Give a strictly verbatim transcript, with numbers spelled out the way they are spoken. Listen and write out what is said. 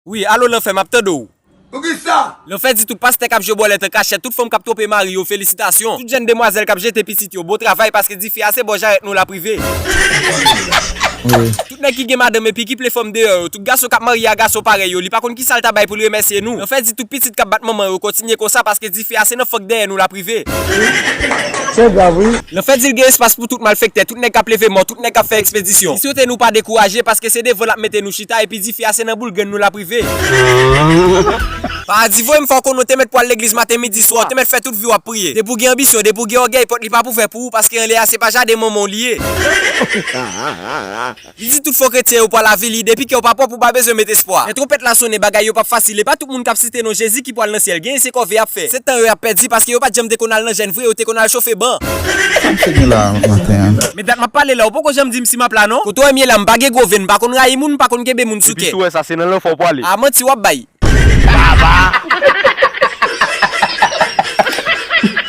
Wi, alo Lanfè, m ap tande w. Poukisa? Lanfè di tout pastè k ap jwe bòlèt an kachèt, tout fanm k ap twonpe mari yo, felisitasyon. Tout jèn demwazèl k ap jete pitit yo, bon travay, paske dife a se bò jarèt nou l ap rive. Tout nèg ki gen madanm epi ki ple fanm deyò yo, tout gason k ap marye a gason parèy yo, li pa konn kisa l ta bay pou l remèsye nou. Lanfè di tout pitit k ap bat manman yo, kontinye konsa, paske dife a se nan fank dèyè nou l ap rive. Se grav, wi. Lanfè di l gen espas pou tout malfektè, tout nèg k ap leve mò, tout nèg k ap fè ekspedisyon. Li swete nou pa dekouraje, paske se devan l ap mete nou chita, epi dife a se nan boul grenn nou l ap rive. Paradi voye m fè w konnen w te mèt pral legliz maten, midi, swa, w te mèt fè tout vi w ap priye. Depi w gen anbisyon, depi w gen ògèy, pòt li p ap ouvè pou ou, paske anlè a se pa jaden manman w li ye. Li di tout fo kretyen yo pral avili, depi kè w pa pwòp ou pa bezwen met espwa. Lè twonpèt la sonnen, bagay yo p ap fasil, e pa tout moun k ap site non Jezi ki pral nan syèl, genyen se kòve y ap fè. Se tan yo y ap pèdi, paske yo pa t janm te konn al nan jèn vre, yo te konn al chofe ban. Sa m fè gen la maten an? Men dat m ap pale la, ou poko janm di m si m ap la non. Kote w wè m ye la, m pa gen gwo venn, m pa konn rayi moun, m pa konn kenbe moun sou kè. Depi si w wè sa, se nan lanfè w pwale. A, manti w ap bay. Baba!